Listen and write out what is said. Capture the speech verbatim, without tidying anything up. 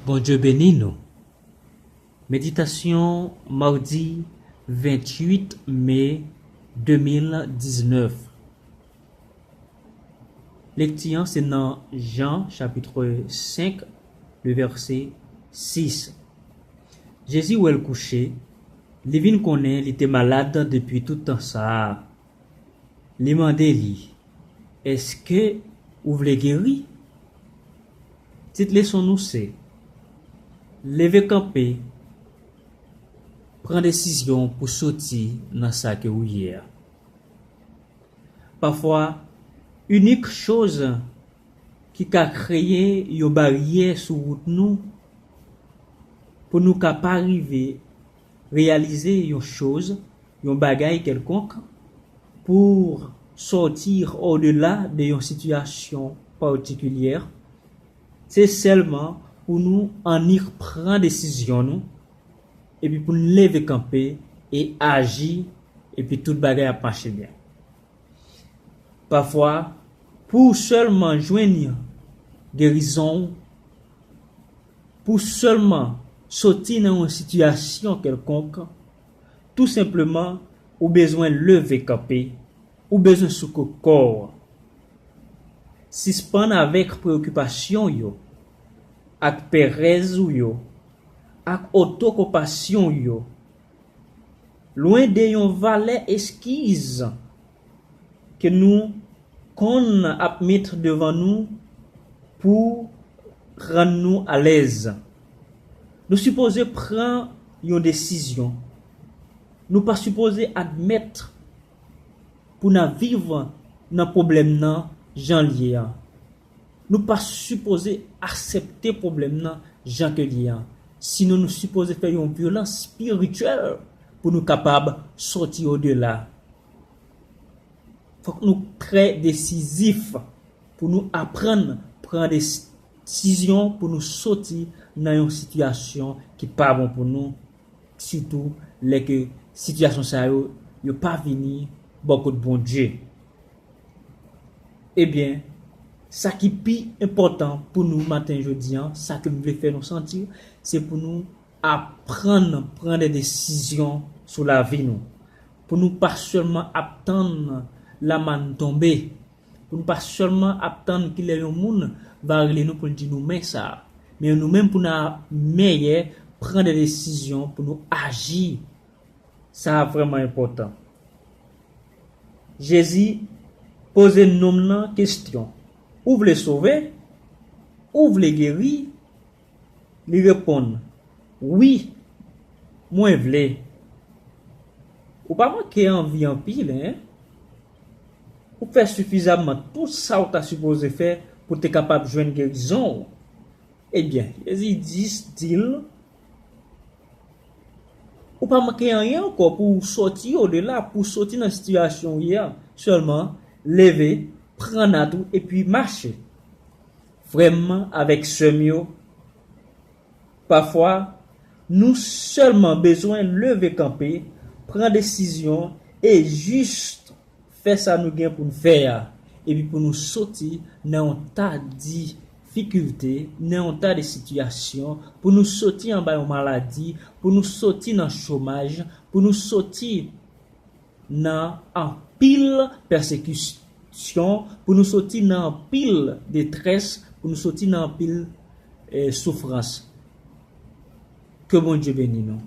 Bondye beni nou. Meditasyon madi venntuit me de mil diznèf. Lekti an se nan Jan chapit senk, le vèse sis. Jezi wè l kouche, li vin konnen li te malad depi tout tan sa a. Li mande li, "Èske ou vle geri?" Tit leson nou se, leve kanpe, pran desizyon pou soti nan sa ke ou ye a. Pafwa, inik choz ki ka kreye yon baryè sou wout nou, pou nou ka pa rive reyalize yon choz, yon bagay kèlkonk, pour sortir au-delà de yon sitiyasyon patikilyè, se sèlman pou nou annik pran desizyon nou, epi pou n leve kanpe e aji, epi tout bagay ap mache byen. Pafwa, pou w sèlman jwenn gerizon w, pou w sèlman soti nan yon sitiyasyon kèlkonk, tou senpleman, ou bezwen leve kanpe, ou bezwen souke kò w. Sispann avèk preyokipasyon w yo, ak perèz ou yo, ak otokonpasyon w yo. Lwen de yon valè eskiz ke nou konn ap met devan nou pou rann nou alèz. Nou sipoze pran yon desizyon. Nou pa sipoze admèt pou n ap viv nan pwoblèm nan jan l ye a. Nou pa sipoze aksepte pwoblèm nan jan ke l ye a. Sinon, nou sipoze fè yon vyolans espirityèl pou nou kapab soti odela. Fòk nou trè desizif pou nou aprann pran desizyon pou nou soti nan yon sitiyasyon ki pa bon pou nou, sitou lè ke sitiyasyon sa yo, yo pa vini bò kot Bondye. Ebyen, sa ki pi enpòtan pou nou maten jodi a, sa ke m vle fè nou santi, se pou nou aprann pran de desizyon sou lavi nou. Pou nou pa sèlman ap tann lamàn tonbe, pou nou pa sèlman ap tann kilè yon moun va rele nou pou l di nou men sa. Men nou menm pou n a mèyè pran de desizyon pou nou aji. Sa a vrèman enpòtan. Jezi poze nonm nan kesyon, "Ou vle sove? Ou vle geri?" Li reponn, "Wi, mwen vle." Ou pa manke anvi anpil, en? Ou fè sifizamman tout sa ou ta sipoze fè pou te kapab jwenn gerizon w. Ebyen, Jezi di, di l, "Ou pa manke anyen ankò pou w soti odela, pou w soti nan sitiyasyon w ye a. Sèlman, leve, pran nat ou, epi mache." Frè m avèk sè m yo, pafwa, nou sèlman bezwen leve kanpe, pran desizyon, e jis fè sa nou gen pou n fè a, epi pou nou soti nan yon ta difikilte, nan yon ta de sitiyasyon, pou nou soti anba yon maladi, pou nou soti nan chomaj, pou nou soti nan anpil pèsekisyon, pou nou soti nan anpil detrès, pou nou soti nan anpil, eh, soufrans. Ke Bondye beni nou.